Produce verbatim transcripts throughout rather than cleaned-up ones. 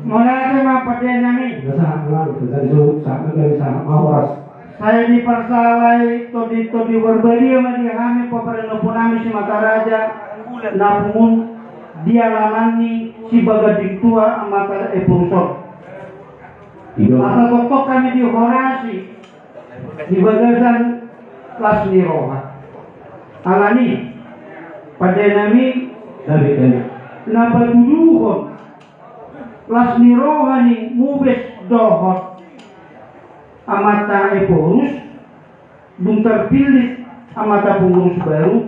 Mauliate ma pande nami. Sahat ma, sahat ma horas. Sai diparsaorai tondi-tondi parbadia ma di hami pomparan ni ompu nami Simataraja na pungu di alaman ni Sibagading Tua Amanta Ephorus on. Asa tongtong hami dihorasi di bagasan las ni roha. Alani pande nami na patuduhon las ni roha ni Mubes dohot Amanta Ephorus, dung tarpillit amanta pengurus baru,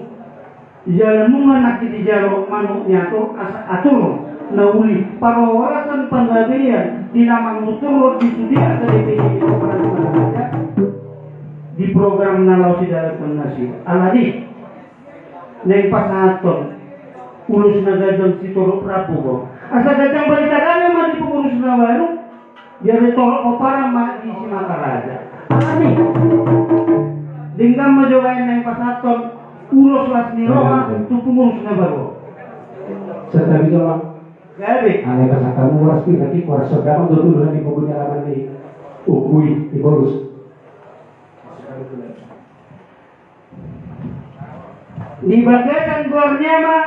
jala nunga nangkin dijalo manuk ni atur asa atur na uli parhorasan panggabean di na mangutur di sude asa D P D di program na laho sidalan nasida. Alani naeng pasahathon ulos na ganjang sitorop rambu on. Asa ganjang barita gabe ma di pengurus na baru. Jadi torop pomparan ma di Simataraja. Alani denggan ma jo baen naeng pasahathon ulos las ni roha tu pengurus na baru. Santabi jo ma. Gabe. Alai pasahathon ulos ti nanti kuarso gaman jo tu nanti pokoknya alaman ni Ukui di bonus. Di bagasan goarna ma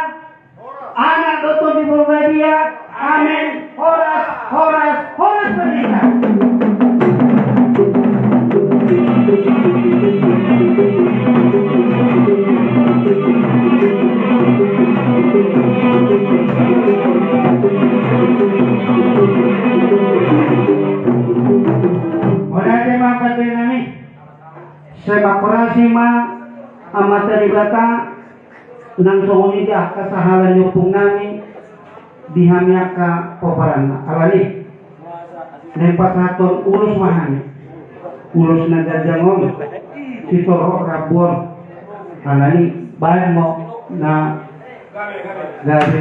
Anak dohot Tondi Porbadia. Amen. Horas, horas, horas ma di hita. Mauliate ma pande nami. Sai manghorasi ma Amanta Debata nang songon i di angka sahala ni ompung nami di hami angka pomparanna. Alani naeng pasahathon ulos ma hami, ulos na ganjang on sitorop rambu on. Alani baen ma na Gabe.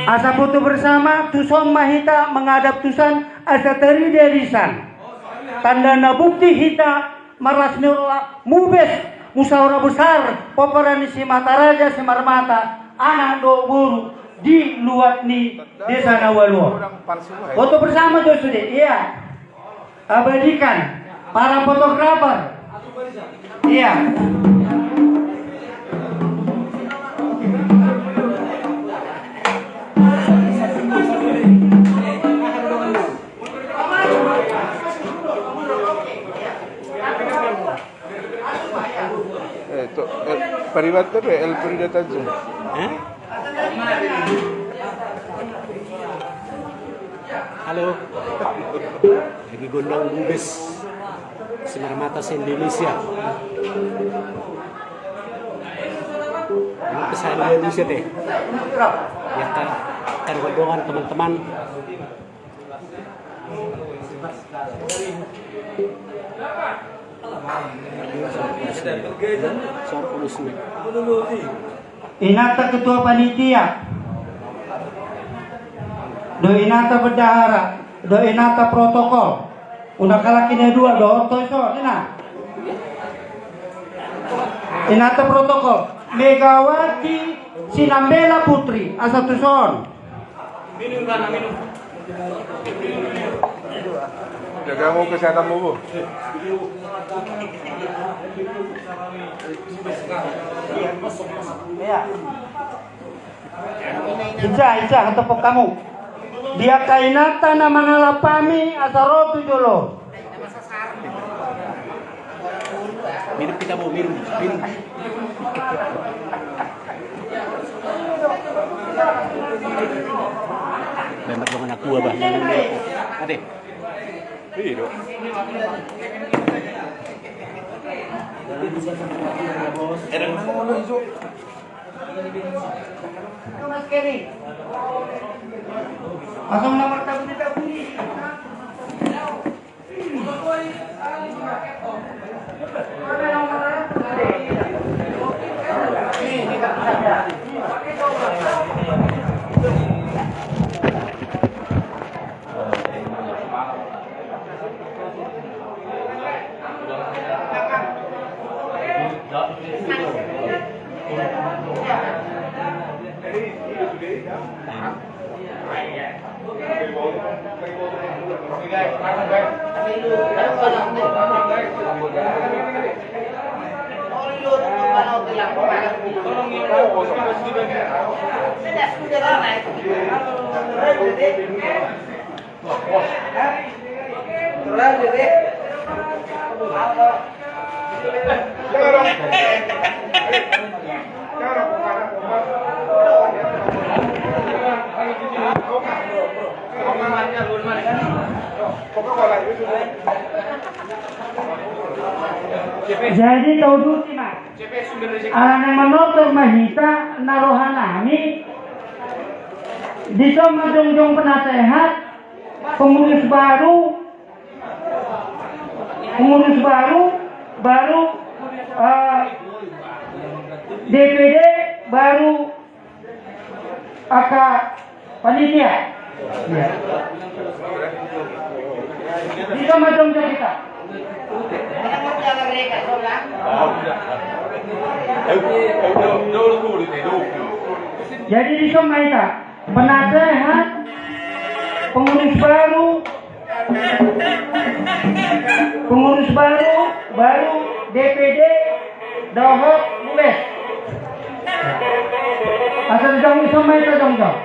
Asa foto bersama, tuson ma hita menghadap tusan, asa tarida disan. Tanda na bukti hita marlas ni roha, mubes, musyawarah besar, pomparan ni Simataraja, Simarmata, anak dohot boru, di luat ni desa na ualu on. Foto bersama do sude, iya. Abadikan para fotografer. Iya. Eh, to, eh, pariwat apa? El Frida Tanjung. Eh? Halo. Lagi gondang bubes Sinar Mata se-Indonesia. Ini pesan Indonesia deh. Ya kan, kan gondongan teman-teman. Inanta ketua panitia, do inanta bendahara, do inanta protokol. Unang halak i na dua do, oto iso, ina. Inanta protokol, Megawati Sinambela Putri, asa tuson. Minum, Bang, minum. Jaga mo kesehatanmu, Bu. Iya. Ija, ija, hatopot hamu. Dia kainata na mangalap hami, asa ro tu jolo. Minum kita, Bu, minum, minum. Memang dengan aku, Abah. Ade. Iya, dong. Asal nomor tabuni-tabuni. Jadi tauduti ma. Ala naeng manortor ma hita na rohanami. Dison ma jongjong penasehat, pengurus baru, pengurus baru, baru, eh, D P D, baru angka panitia. Iya. Dison ma jongjong hita. Jadi dison ma hita. Penasehat, pengurus baru, pengurus baru, baru D P D, dohot bubes. Asa jongjong, dison ma hita jongjong.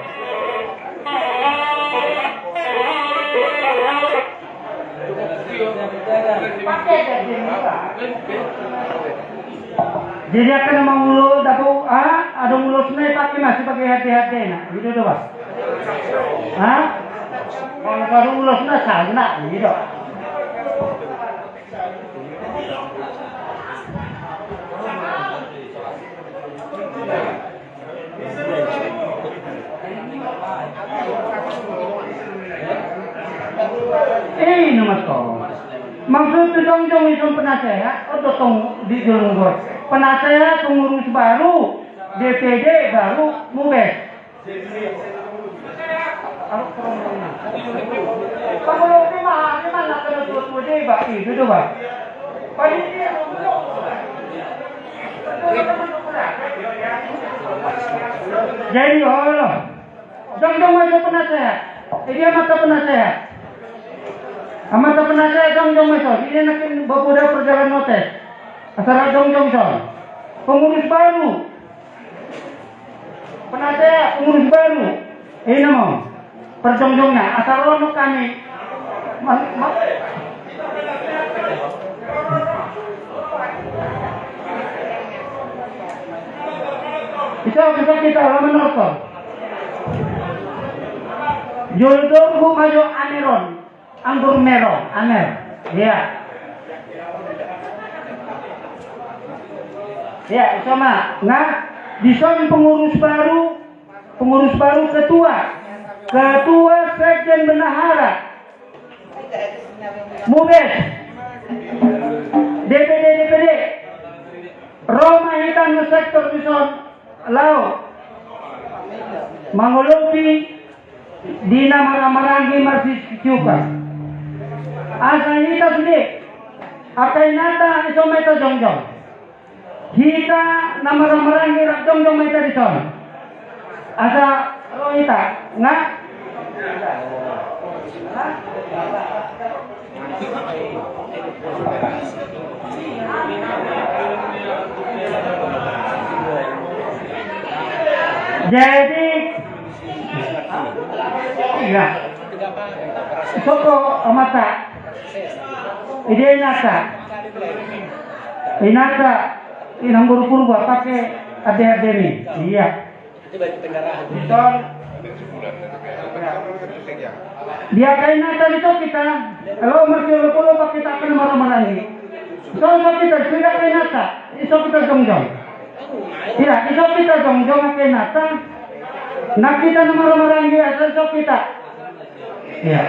Jadi angka na mangulos, dapot, ah, adong ulosna, i pake ma, sipake hati-hati na. Gitu do, Pak. Hah? Kalau adong ulosna, sana, gitu. Maksud tu jongjong i songon penasehat, on do tong di jolma on. Penasehat, pengurus baru, D P D baru, Mubes. Jadi, olo. Jongjong ma jo penasehat. Jadi, amanta penasehat. Amanta penasehat, jongjong ma jo. Jadi, nanti bapak udah perjalanan notes. Asal jongjong jo. Pengurus baru. Penasehat, pengurus baru. Ini mau. Perjongjongna, asal ro nang hami. Ma-, ma-, Iso, iso kita, ro ma nang ro. Jolo do hu ma jo Ameron. Anggur merah, Amer. Iya. Iya, iso ma. Nga, dison pengurus baru, pengurus baru ketua. Ketua sekjen bendahara. Mubes. D P D, D P D. Ro ma hita nang sektor dison. Laho. Mangolopi di na marhahamaranggi marsisiupan. Asa hita sude. Angka inanta iso ma hita jongjong. Hita na marhahamaranggi rap jongjong ma hita dison. Asa ro hita, nga? Jadi, iya. Soko amanta. Ide inanta. Inanta, inang boru Purba, pakai ade-ade ni. Iya. Dison. Dia kainata di so kita. Kalau masih lo polo pakai tak kena marhahamaranggi. So, so kita, sudah kainata. Iso kita jongjong. Iya, iso kita jongjong kainata. Nah, kita na marhahamaranggi, asal so kita. Iya.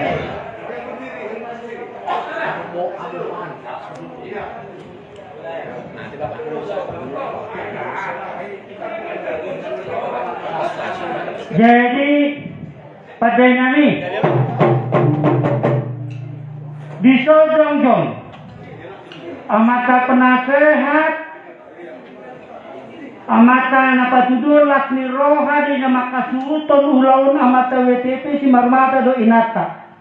Jadi, pande nami, di so jongjong amanta penasehat, amanta na patuduhon las ni roha di na mangkasuhuthon ulaon amanta W T P Simarmata dohot inanta.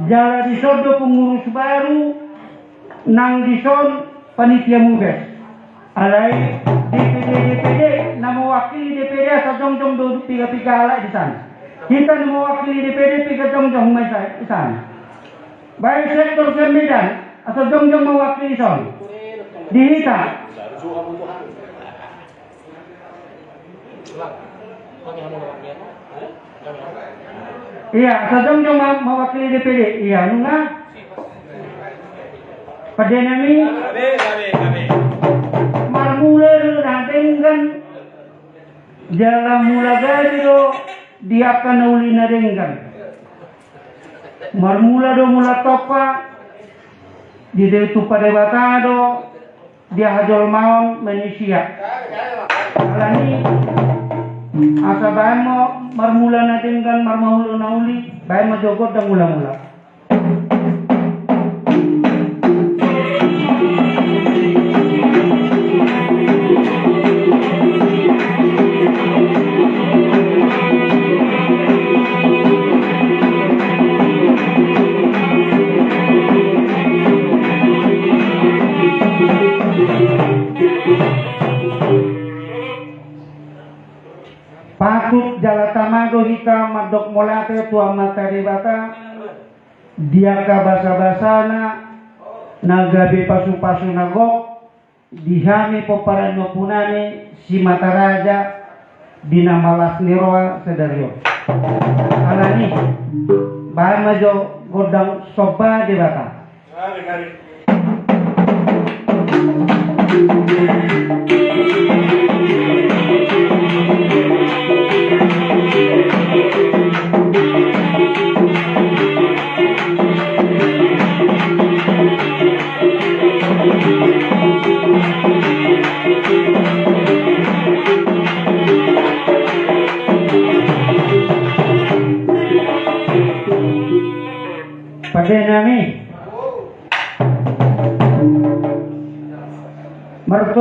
Jala dison do pengurus baru nang dison panitia Mubes. Alai D P D, D P D na mewakili D P D asa jongjong do piga-piga halak di sana. Hita na mewakili D P D piga jongjong ma di sana. Baik sektor Medan asa jongjong mewakili dison. Di hita. Iya, asa jongjong ma-, mewakili D P D. Iya, nunga. Pande nami. Marmula do na denggan. Jala mula gari do di angka na uli na denggan. Marmula do mula tompa. Di de-, tupa Debata do. Dia hajolmaon manusia. Alani, asa baen ma marmula na denggan, marmula na uli, baen ma jo gondang mula-mula. Patut jala tama do hita mandok mauliate tu Amanta Debata, di angka basa-basana na gabe pasu-pasu na gok, di hami pomparan ni ompunami Simataraja di na malas ni roha sadari on. Alani, baen ma jo gondang somba Debata.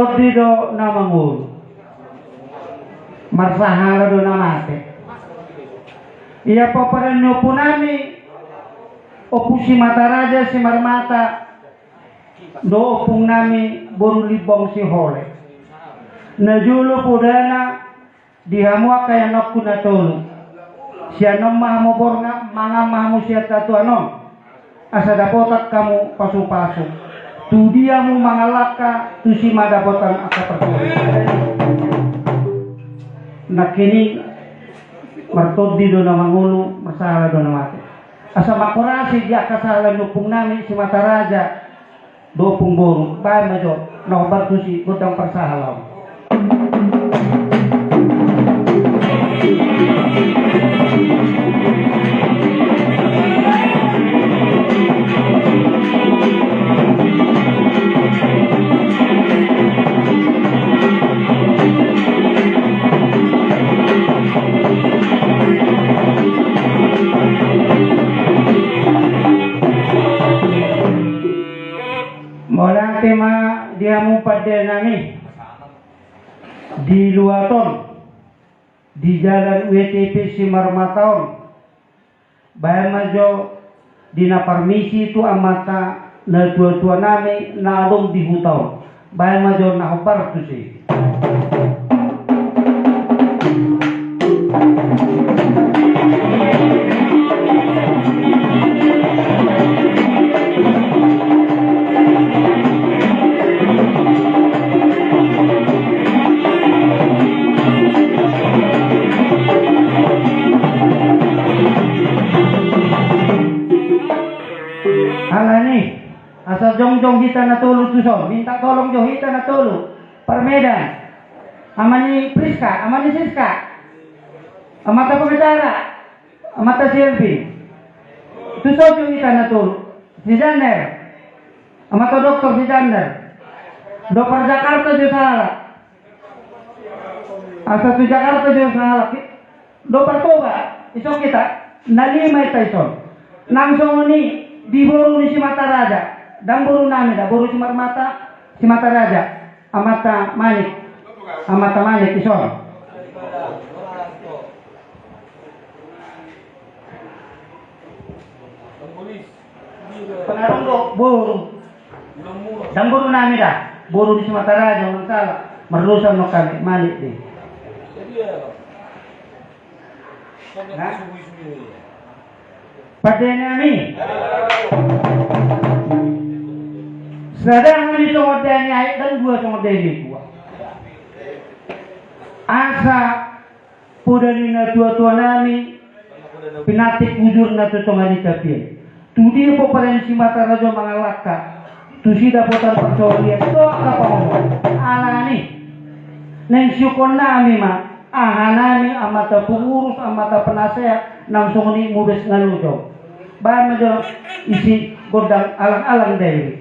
Di do na mangolu, marsahala do na mate. Ia pomparan ni ompunami, Ompu Simataraja Simarmata, dohot ompungnami boru Limbong Sihole. Na jolo podana di hamu angka ianakku na tolu. Sian on ma hamu borngin, mangan ma hamu sian hatuaon on, asa dapotan hamu pasupasu. Tu dia hamu mangalangka, tusi ma dapotan angka parsaoran. Nangkining, martondi do na mangolu, marsahala do na mate. Asa mangkorasi di angka sahala ni ompungnami Simataraja dohot ompung boru, baen ma jo na hombar tusi gondang parsahala on. Mauliate ma di hamu pandenami. Di luat on, di jalan W T P Simarmata on, baen ma jo di na parmisi tu amanta na tuatuanami na adong di huta on. Baen ma jo na hombar tusi. Alani, asa jongjong hita na tolu tuson, minta tolong jo hita na tolu. Parmedan, ama ni Priska, ama ni Siska, amanta pengacara, amanta Selvi. Tuson jo hita na tolu. Si Jander, amanta doktor si Jander. Dohot par Jakarta jo sahala. Asa tu Jakarta jo sahala. Dohot par Toba, ison hita, na lima hita ison. Nang songon i di boru ni Simataraja, dang borunami da, boru Simarmata, Simataraja, amanta Manik, amanta Manik ison. Pengarung do boru. Dang borunami da, boru ni Simataraja, unang sahala. Mardosa ma hami, Manik do i. Nah. Pandenami. Sada hami songon dani aek, dang dua songon dani tua. Asa poda ni na tuatuanami, pinantik bujurna tu tonga ni tapian. Tu dia pomparan ni Simataraja mangalangka, tusi dapotan parsaulian, dohot angka pangomoan. Alani, naeng siukonnami ma, ahanami, amanta pengurus, amanta penasehat, nang songon i mubes ngalojo. Baen ma jo isi gondang alang-alang da i.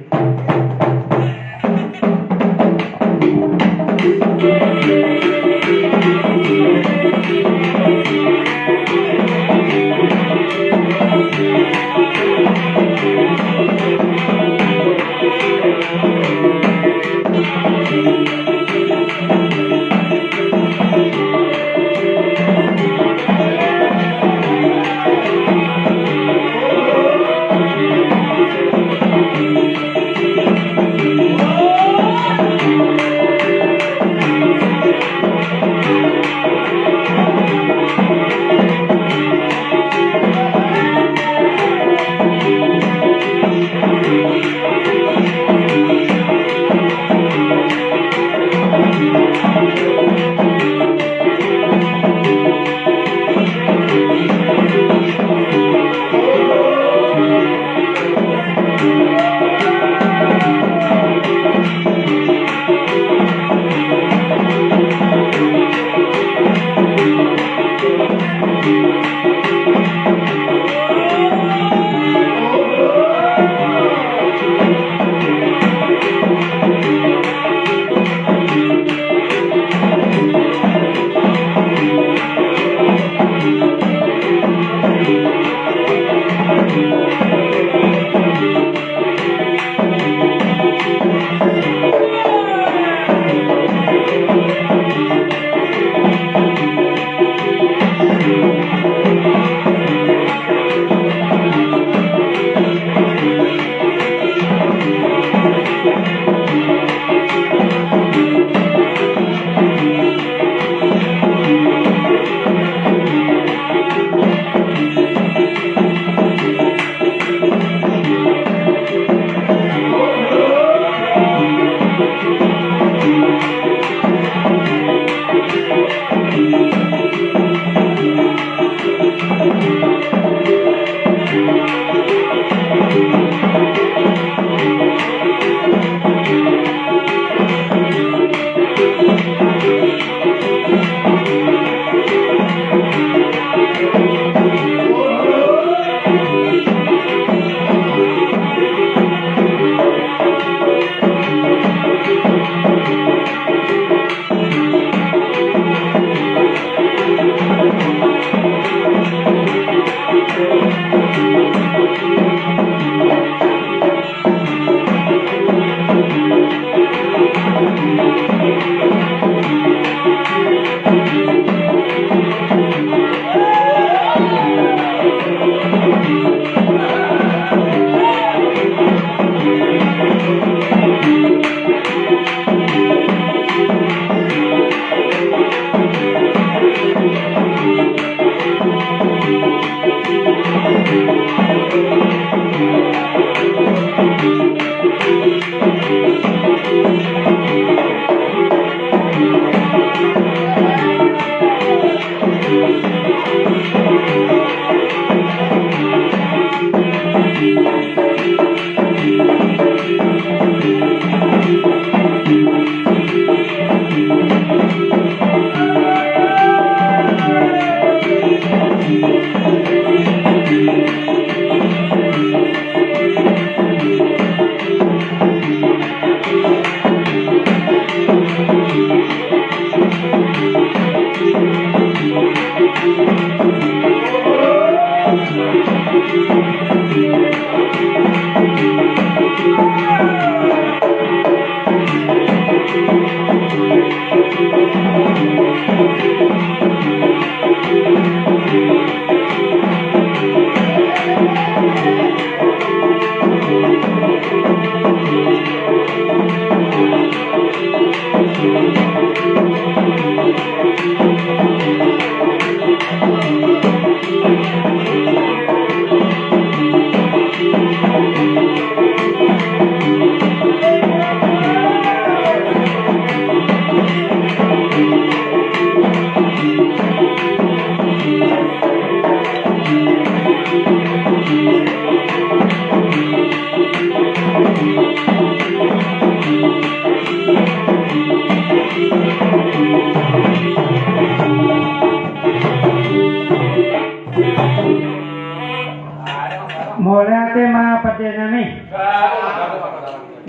Mauliate ma pande nami.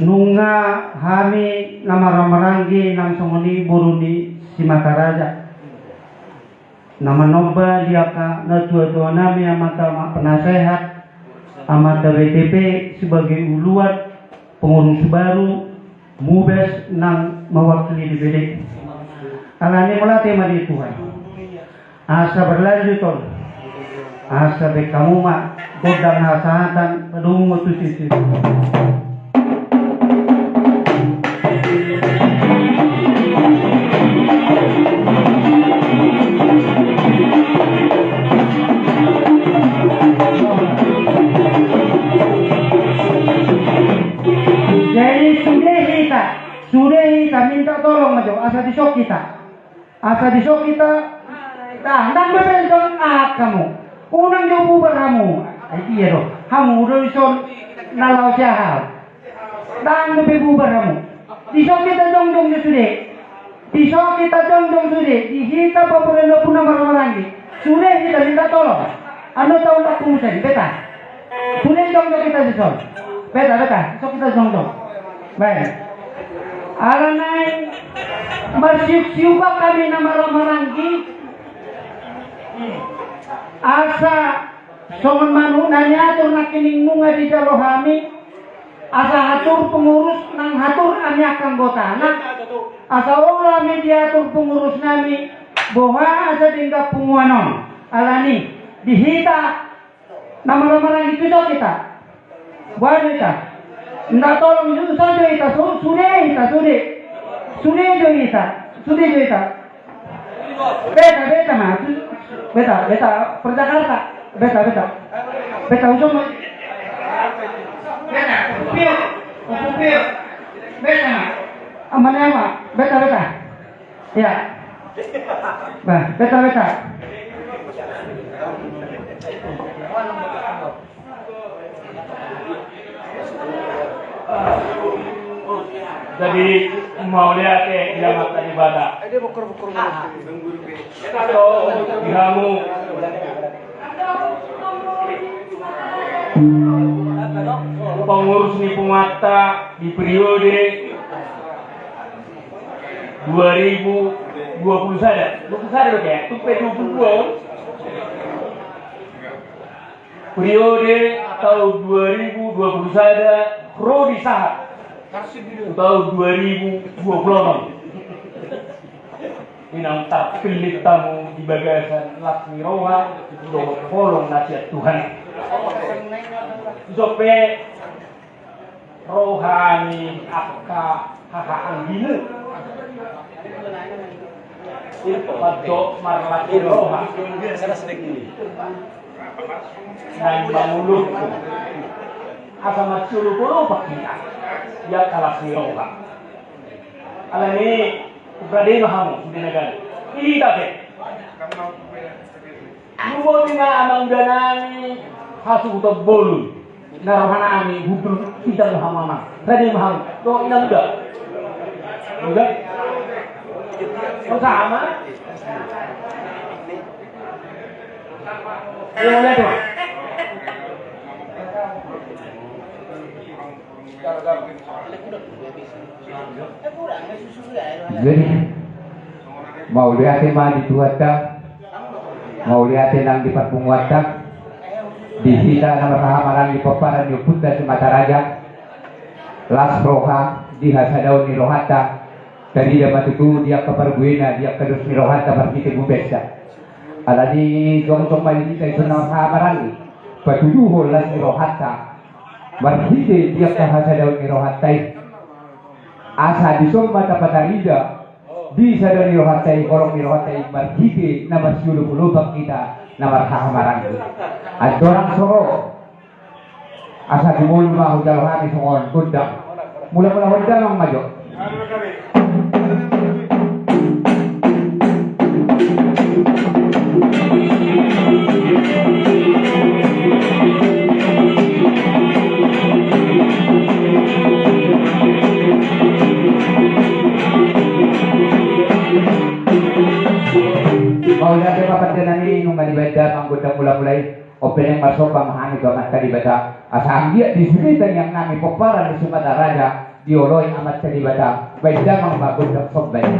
Nunga hami na marhaha-maranggi nang songon i boru ni Simataraja. Na manomba di angka natuatua nami, amanta ma penasehat, amanta B T P sebagai uluan, pengurus baru, Mubes nang mewakili D P D. Alani mauliate ma di Tuhan. Asa berlanjut on. Asa baen hamu ma gondang hasahatan, padomu ma tusi. Jadi sude hita, sude hita minta tolong ma jo, asa dison hita. Asa dison hita, ndang, ndang bebel dong, ah, hamu. Unang jo bubar hamu. Ai dia do. Hamu do dison na laho siahal. Ndang dope bubar hamu. Dison hita jongjong jo sude. Dison hita jongjong sude. Di hita pamoruon ni ompu na marhaha-maranggi. Sude hita minta tolong. Anu tahu tak kusen, beta. Sude jongjong hita dison. Beta, beta. Dison hita jongjong. Baik. Alani i marsiuksiuk hami na marhaha-maranggi. Asa songon manuk na niatur nangkining nunga dijalo hami. Asa hatur pengurus nang hatur hami angka anggotana. Asa olo hami diatur pengurus nami. Boha asa denggan punguan on. Alani i di hita na marhaha-maranggi, tuson hita. Boha do hita? Minta tolong jo, tuson jo hita, su-, sude hita, sude. Sude jo hita, sude jo hita. Beta, beta ma, su-, beta, beta, per Jakarta. Beta, beta. Beta, usom ma. Beta, Ompu Pio, Ompu Pio. Beta ma. Amane ama, beta, beta. Ya. Bah, beta, beta. Jadi, mauliate di Amanta Debata. Di hamu pengurus ni punguanta di periode Dua ribu dua puluh sada, dua puluh sada berarti ya, tung pe dua puluh dua on. Periode tahun dua ribu dua puluh sada, ro di sahat tahun dua ribu dua puluh enam. Inang tarpillit hamu di bagasan las ni roha dohot holong na sian Tuhan. Ison pe roha ni angka haha anggina. Mandok marlas ni roha. Naeng mangulurhon asa marsiolopolop hita di angka las ni roha. Alani i, rade ma hamu sude na gale. Hita pe. Lumobi ma amang uda nami hasuhuton bolon. Na roha nami hundul, hita ma hamu amang. Rade ma hamu. Dohot inang uda. Uda. Oh, sama. Ayo, lihat, Bang. Jadi, mauliate ma di Tuhanta, mauliate nang di parpunguanta, di hita na marhahamaranggi pomparan ni ompunta Simataraja, las roha di hasadaon ni rohanta, tarida ma tutu di angka parbuena, di angka dos ni rohanta marhite bumbessa. Alani i jongjong ma di hita ison na marhahamaranggi patuduhon las ni rohanta, marhite di angka hasadaon ni rohanta i. Asa dison ma tapatarida di sada ni rohanta i, holong ni rohanta i, marhite na marsiolopolopan hita na marhahamaranggi. Andorang so ro, asa jumolo ma hujalo hami songon gondang. Mula-mula gondang ma jo. Mauliate ma pande nami, nunga dibaen damang gondang mula-mula i. On pe naeng marsomba ma hami tu Amanta Debata, asa anggiat di sude tangiang nami pomparan ni Simataraja dioloi Amanta Debata. Baen damang ma gondang somba i.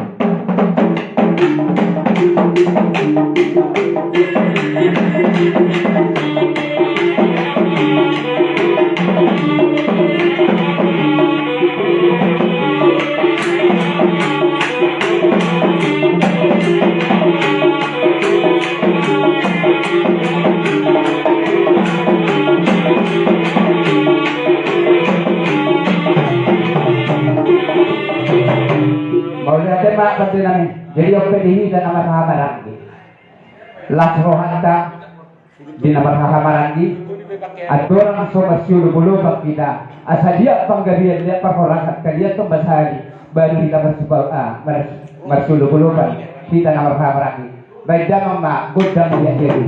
Mauliate ma pande nami. Jadi on pe di hita na marhahamaranggi, las rohanta di na marhahamaranggi. Andorang so marsiolopolopan hita, asa liat panggabean, liat parhorasan, liat tombasaan i, baru hita marsipa-, ah, mars-, marsiolopolopan hita na marhahamaranggi. Baen damang ma gondang liat-liat i.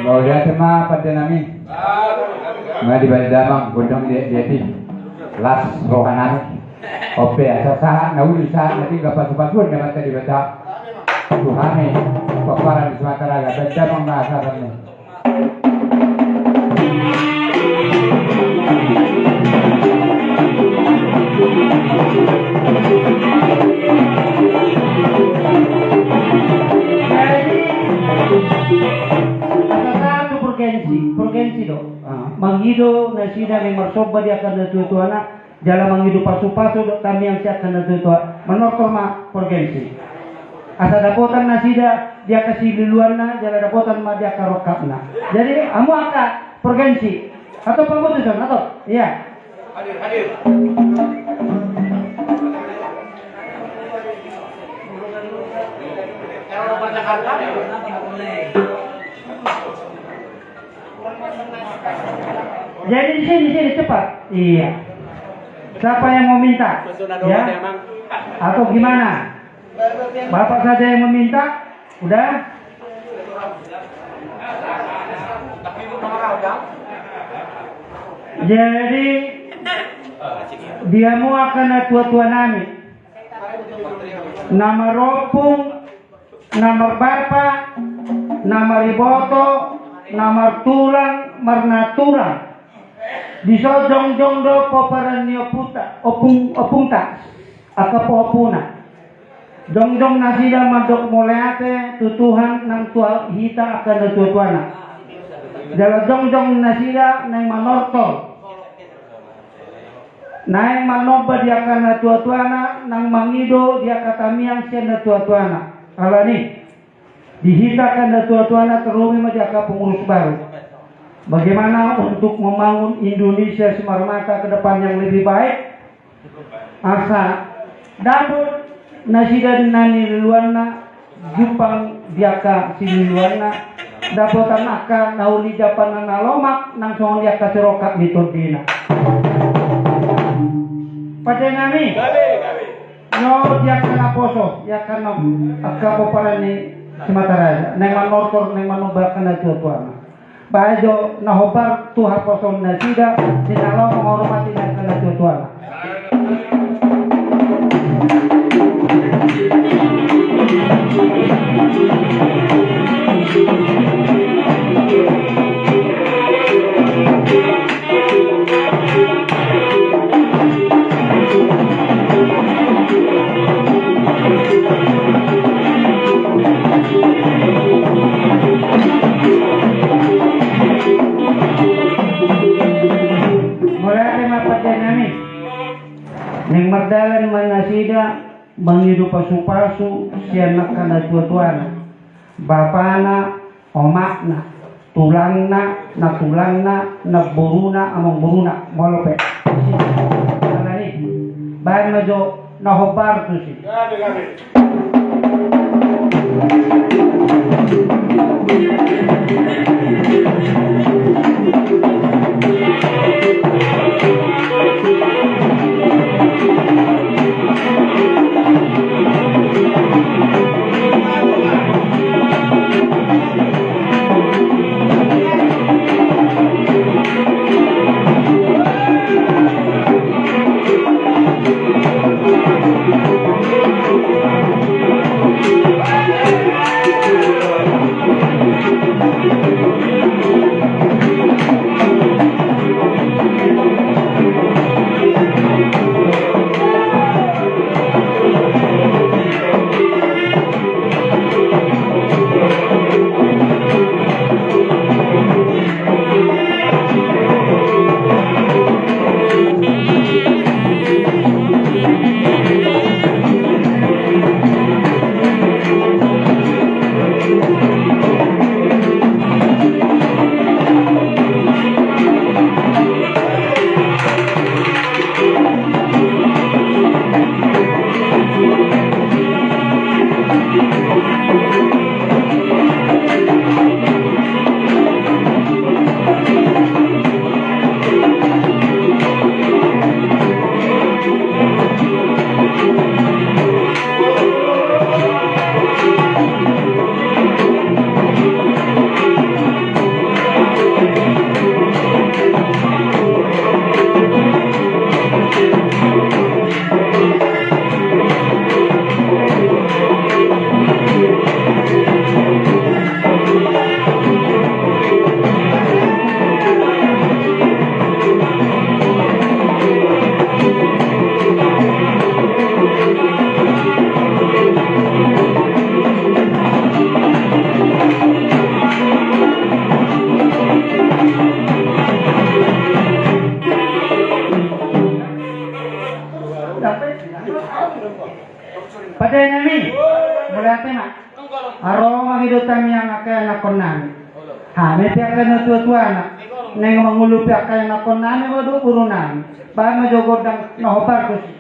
Mauliate ma pande nami. Ma di balik damang gondang di di di. Las roha nami. Ope asa sahat na uli sahat na tinggal pasu-pasuan na mata di bata. Tuhami paparan di Sumatera Raga balik damang ma asa nami. Jadi, asa sahat tu Purgensi, Purgensi do. Ah, mangido nasida naeng marsomba di angka na tua-tuana, jala mangido pasu-pasu dohot tangiang sian angka na tua-tua, manortor ma Purgensi. Asa dapotan nasida di angka siluluanna, jala dapotan ma di angka rongkapna. Jadi, hamu angka Purgensi. Atau pamutusan, atau? Iya. Hadir, hadir. Jadi di sini, sini cepat. Iya. Siapa yang mau minta? Ya? Atau gimana? Bapak saja yang meminta? Udah? Jadi dia mau akan tua-tua nami. Na marompung, na marbapa, na mariboto, na martulang, marnatulang. Dison jongjong do pomparan ni ompunta, ompung, ompungta, angka pahompunta. Jongjong nasida mandok mauliate tu Tuhan nang tu hita angka natuatuana. Jala jongjong nasida naeng manortor, naeng manomba di angka natuatuana, nang mangido di angka tamiang sian natuatuana. Alani i, di hita angka natuatuana, tarlumobi ma di angka pengurus baru, bagaimana untuk membangun Indonesia Simarmata ke depan yang lebih baik. Asa dapot nasida na niluluanna, jumpang di angka siluluanna, dapotan angka na uli, jambanna na lomak, nang songon i angka sirongkap ni tondina. Pande nami, nunga di angka naposo, di angka na, angka pomparan ni Simataraja, naeng manortor, naeng manomba angka natuatuana. Baen jo na hombar tu haposoon nasida, di na laho menghormati angka natuatuana. Mauliate ma pande nami. Naeng mardalan ma nasida mangido pasupasu sian angka natuatuana, bapana, omakna, tulangna, natulangna, namboruna, amangboruna, molo pe. Alani i, baen ma jo na hombar tusi. Pande nami, mauliate ma. Ro ma hami do tamiang angka ianakkon nami. Hami pe angka natuatuana, naeng mangulupi angka ianakkon nami ma dohot boru nami. Baen ma jo gondang na hombar tusi.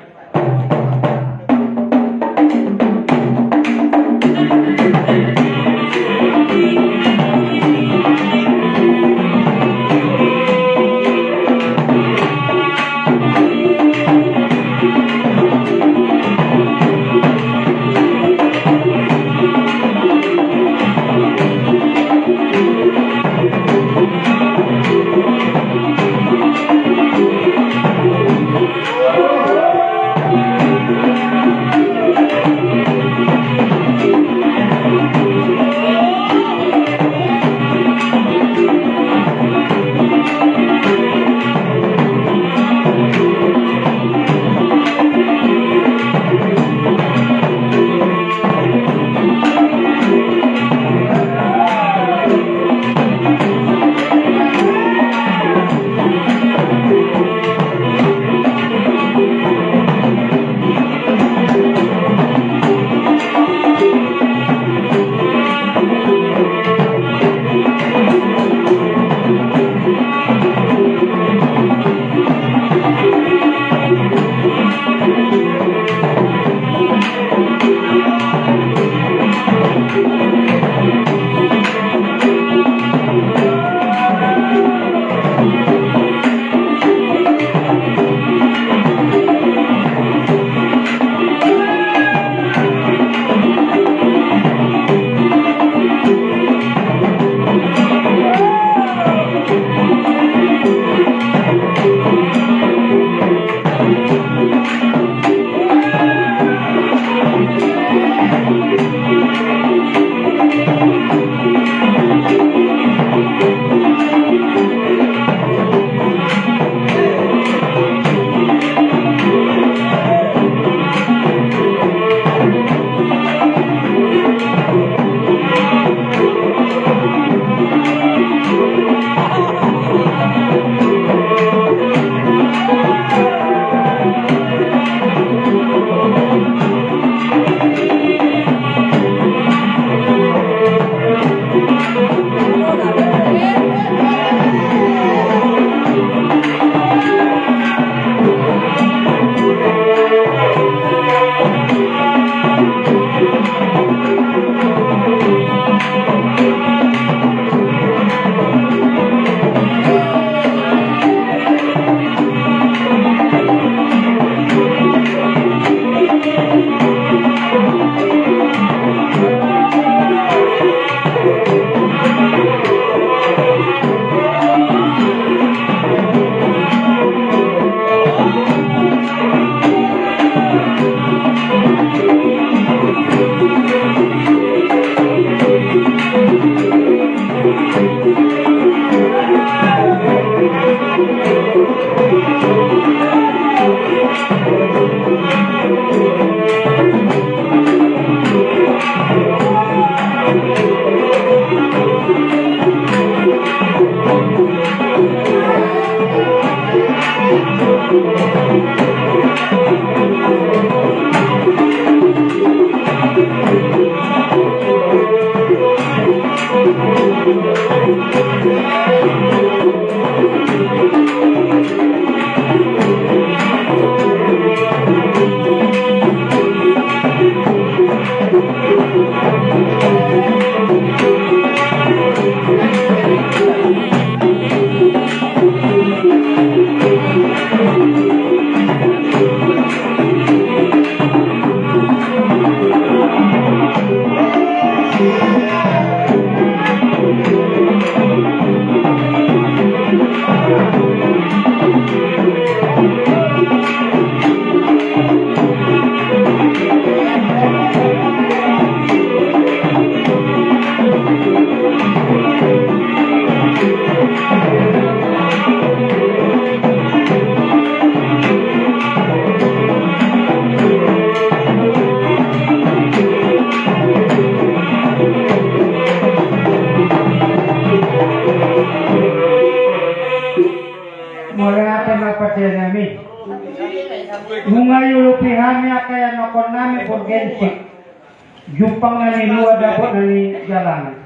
Jumpang na niluluan, dapot na nijalanan.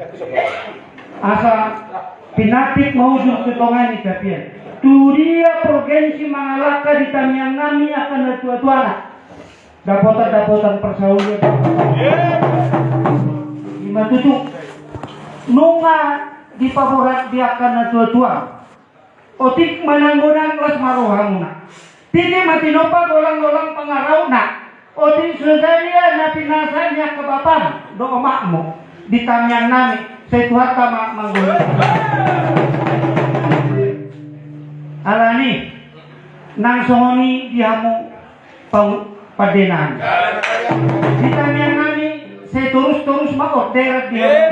Asa pinantik ma ujung tu tonga ni tapian. Tu dia Porgensi mangalangka di tangiang nami angka natuatuana. Dapotan-dapotan parsaulian. Ima tutu. Nunga dipaborat di angka natuatua. Otik manang godang las ma rohamuna. Tingki ma tinompa, golang-golang pangarahutna. Otik so sadia na pinasahat ni angka bapam dohot omakmu di tangiang nami, sai Tuhanta ma manggoluhon. Alani, nang songon i di hamu pau-, pande nami. Di tangiang nami, sai torus-torus ma orderan di hamu.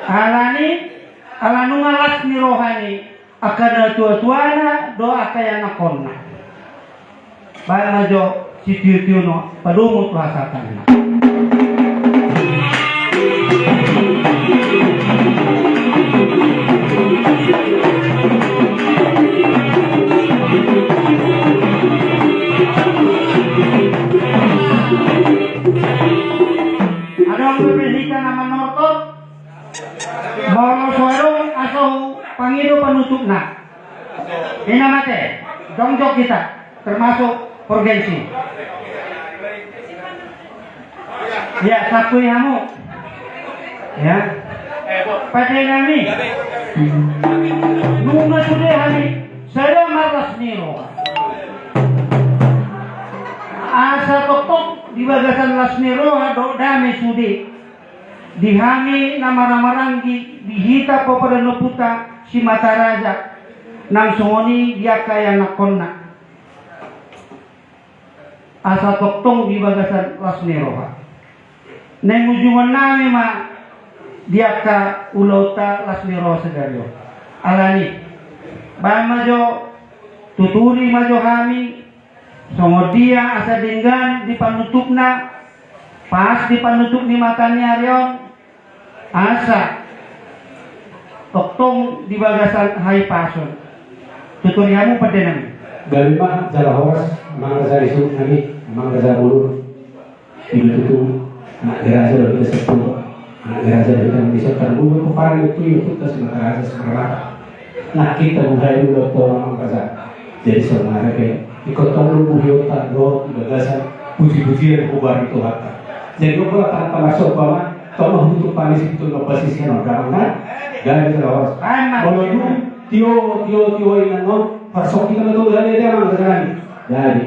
Alani, ala nunga las ni roha ni angka natuatuana dohot angka ianakhonna. Baen ma jo sitiotio na padomu tu hasahatanna. Adong dope hita na manortor. Molo so adong, asa hupangido panutupna. Ina mate, jongjong hita, termasuk Porgensi. Ya, sangkui hamu. Ya. Pande nami. Nunga sude hami sada marlas ni roha. Asa tongtong di bagasan las ni roha dohot dame sude. Di hami na marhahamaranggi di hita pomparan ni ompunta Simataraja, nang songon i di angka ianakhonna. Asa tongtong di bagasan las ni roha. Naeng ujungon nami ma di angka ulaonta las ni roha sadari on. Alani, baen ma jo, tuturi ma jo hami, songon dia asa denggan di panutupna, pas di panutup ni mata ni ari on, asa tongtong di bagasan hahipason. Tuturi hamu pande nami. Gabe ma jala horas, amang raja ni suhut nami, amang raja bolon. Ido tutu, anak ni raja do hita satua, anak ni raja do hita, mangihut tarlumobi pomparan ni ompunta Simataraja Saparmarta. Nangkin tabuhai do ulaonta on, amang raja. Jadi saonari pe, ingkon tong do buhionta dohot di bagasan pujipujian hombar ni Tuhanta. Jadi on, molo taranta marsomba ma, tong ma hututup panisi, hututup panisi, na damang na. Jadi jala horas. Molo dung tio, tio, tio inang on, parsongkit ma tolu hali, amang raja nami. Jadi.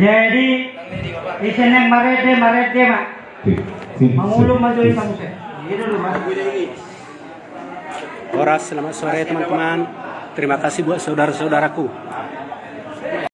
Jadi, ise naeng marende, marende ma. Mangulum ma jo i, Bang Hussein. Horas, selamat sore teman-teman. Terima kasih buat saudara-saudaraku.